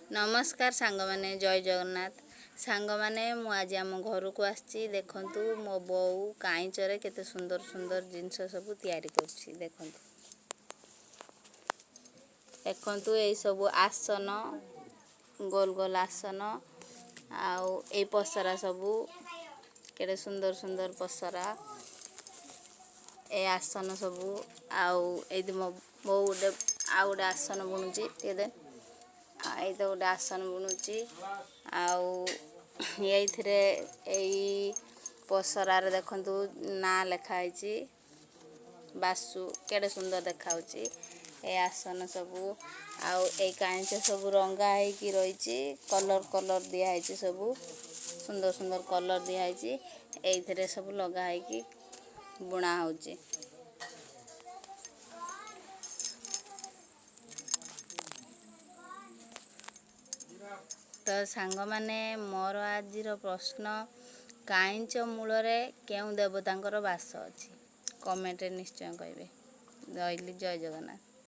ନମସ୍କାର ସାଙ୍ଗମାନେ, ଜୟ ଜଗନ୍ନାଥ। ସାଙ୍ଗମାନେ, ମୁଁ ଆଜି ଆମ ଘରକୁ ଆସିଛି। ଦେଖନ୍ତୁ, ମୋ ବୋଉ କାଇଁଚରେ କେତେ ସୁନ୍ଦର ସୁନ୍ଦର ଜିନିଷ ସବୁ ତିଆରି କରୁଛି। ଦେଖନ୍ତୁ, ଦେଖନ୍ତୁ, ଏଇସବୁ ଆସନ, ଗୋଲ ଗୋଲ ଆସନ, ଆଉ ଏଇ ପସରା ସବୁ କେଡ଼େ ସୁନ୍ଦର ସୁନ୍ଦର ପସରା, ଏ ଆସନ ସବୁ। ଆଉ ଏଇଠି ମୋ ବୋଉ ଗୋଟେ ଆଉ ଗୋଟେ ଆସନ ବୁଣୁଛି। ଟିକେ ଦେ। ଏଇ ତ ଗୋଟେ ଆସନ ବୁଣୁଛି। ଆଉ ଏଇଥିରେ ଏଇ ପସରାରେ ଦେଖନ୍ତୁ, ନାଁ ଲେଖା ହେଇଛି ବାସୁ, କେଡ଼େ ସୁନ୍ଦର ଦେଖାହେଉଛି ଏ ଆସନ ସବୁ। ଆଉ ଏଇ କାଇଁଚ ସବୁ ରଙ୍ଗା ହେଇକି ରହିଛି, କଲର୍ କଲର୍ ଦିଆହେଇଛି, ସବୁ ସୁନ୍ଦର ସୁନ୍ଦର କଲର୍ ଦିଆହେଇଛି। ଏଇଥିରେ ସବୁ ଲଗା ହେଇକି ବୁଣା ହେଉଛି। ତ ସାଙ୍ଗମାନେ, ମୋର ଆଜିର ପ୍ରଶ୍ନ, କାଇଁଚ ମୂଳରେ କେଉଁ ଦେବତାଙ୍କର ବାସ ଅଛି? କମେଣ୍ଟରେ ନିଶ୍ଚୟ କହିବେ। ରହିଲି, ଜୟ ଜଗନ୍ନାଥ।